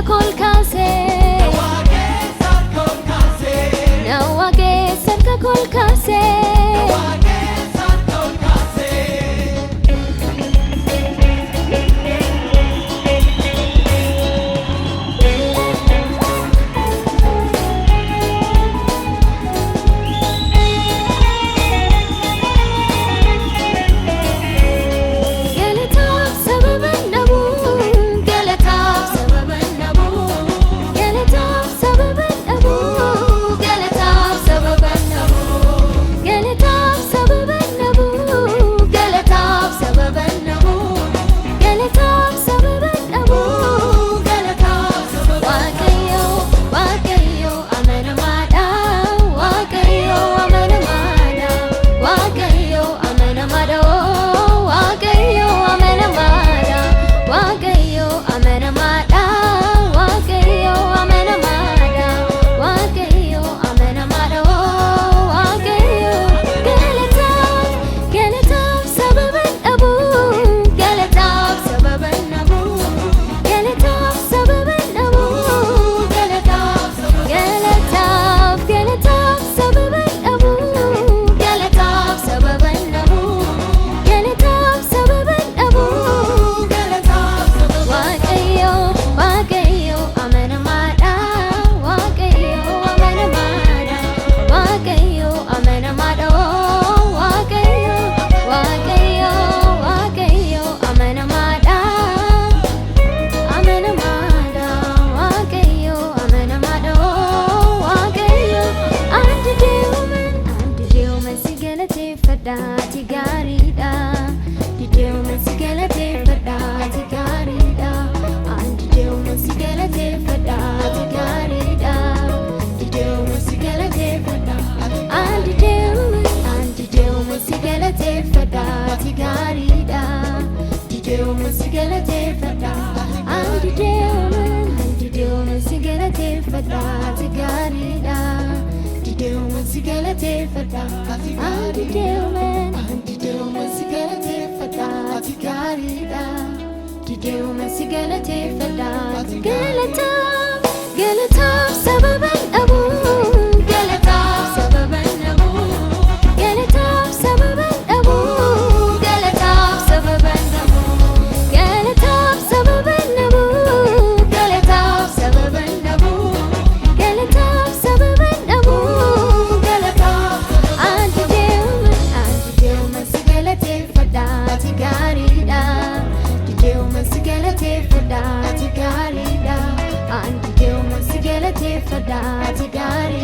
Harka ol kaasee. Na waaqessa harka ol kaasee. Galataaf sababa dhabu, galataaf sababa dhabu, galataaf sababa dhabu, galataaf sababa dhabu, galataaf sababa dhabu, galataaf sababa dhabu, galataaf sababa dhabu, galataaf sababa. Waaqayyo, Waaqayyo amanamaadha, Waaqayyo amanamaadha, Waaqayyo amanamaadha, Waaqayyo amanamaadha, Waaqayyo amanamaadha, Waaqayyo amanamaadha, Waaqayyo amanamaadha, Waaqayyo. Galataaf, galataaf sababa dhabu, galataaf sababa dhabu, galataaf sababa dhabu, galataaf, galataaf, galataaf sababa dhabu, galataaf sababa dhabu, galataaf sababa dhabu, galataaf. Waaqayyo, Waaqayyo amanamaadha, Waaqayyo amanamaadha, Waaqayyo amanamaadha, Waaqayyo, Waaqayyo, Waaqayyo amanamaadha. Amanamaadha, Waaqayyo amanamaadha, Waaqayyo. Andi deemuman, andi deemuman si galateeffadha, ati gaariidha. Deemuman si galateeffadha, ati gaariidha. Andi deemuman si galateeffadha, ati gaariidha. Deemuman si galateeffadha. Andi deemuman, andi deemuman si galateeffadha, ati gaariidha. Deemuman si galateeffadha. Andi deemuman, andi deemuman si galateeffadha, ati gaariidha. Deemuman si galateeffadha. Andi deemuman, andi deemuman si galateeffadha, ati gaariidha. Deemuman si galateeffadha. Galataaf, galataaf sababa dhabu, galataaf sababa dhabu, galataaf sababa dhabu, galataaf sababa dhabu, galataaf sababa dhabu, galataaf sababa dhabu, galataaf sababa dhabu, galataaf. Andi deemuman, andi deemuman si galateeffadha, ati gaariidha. Deemuman si galateeffadha, ati gaariidha. Andi deemuman si galateeffadha, ati gaariidha.